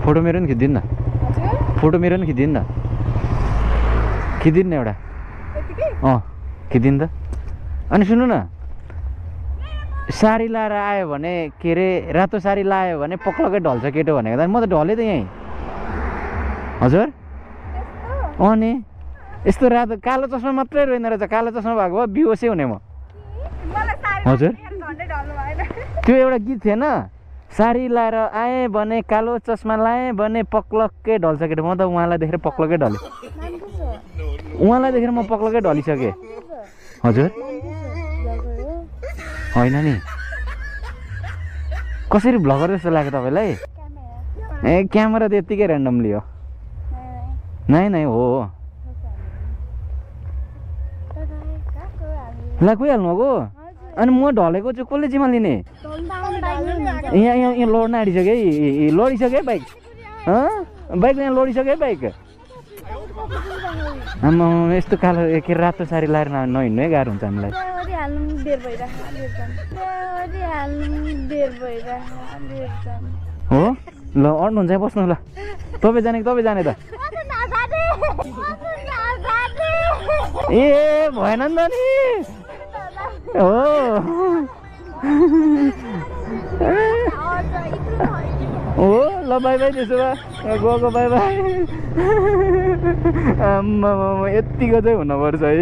photo मेरो नि खिचिदिनु न फोटो मेरो नि खिचिदिनु न खिचिदिनु न एउटा खिचिदिनु त अनि सुन्नु न साडी लाएर आयो भने के अरे रातो साडी लायो भने पक्लकै ढल्छ केटो भनेको त म त ढलेँ त यहीँ हजुर अनि यस्तो रातो कालो चस्मा मात्रै रहेन रहेछ कालो चस्मा भएको भए बिहोसै हुने म हजुर त्यो एउटा गीत थिएन साडी लाएर आएँ भने कालो चस्मा लाएँ भने पक्लक्कै ढल्छ केटो म त उहाँलाई देखेर पक्लकै ढलेँ उहाँलाई देखेर म पक्लकै ढलिसकेँ हजुर होइन नि कसरी भ्लगर जस्तो लाग्यो तपाईँलाई ए क्यामेरा त यत्तिकै ऱ्यान्डमली हो नै नै हो ला गइहाल्नु भएको अनि म ढलेको चाहिँ कसले जिम्मा लिने यहाँ यहाँ यहाँ लड्न आँटिसक्यो है लडिसक्यो है बाइक बाइक यहाँ लडिसक्यो है बाइक आम्मा यस्तो कालो के रातो साडी लाएर नहिँड्नु है गाह्रो हुन्छ हामीलाई हो ल अड्नुहुन्छ है बस्नु ल तपाईँ जाने कि तपाईँ जाने त ए भएन नि त नि हो हो ल बाई बाई त्यसो भए गएको बाई बाई आम्मा यत्तिको चाहिँ हुनुपर्छ है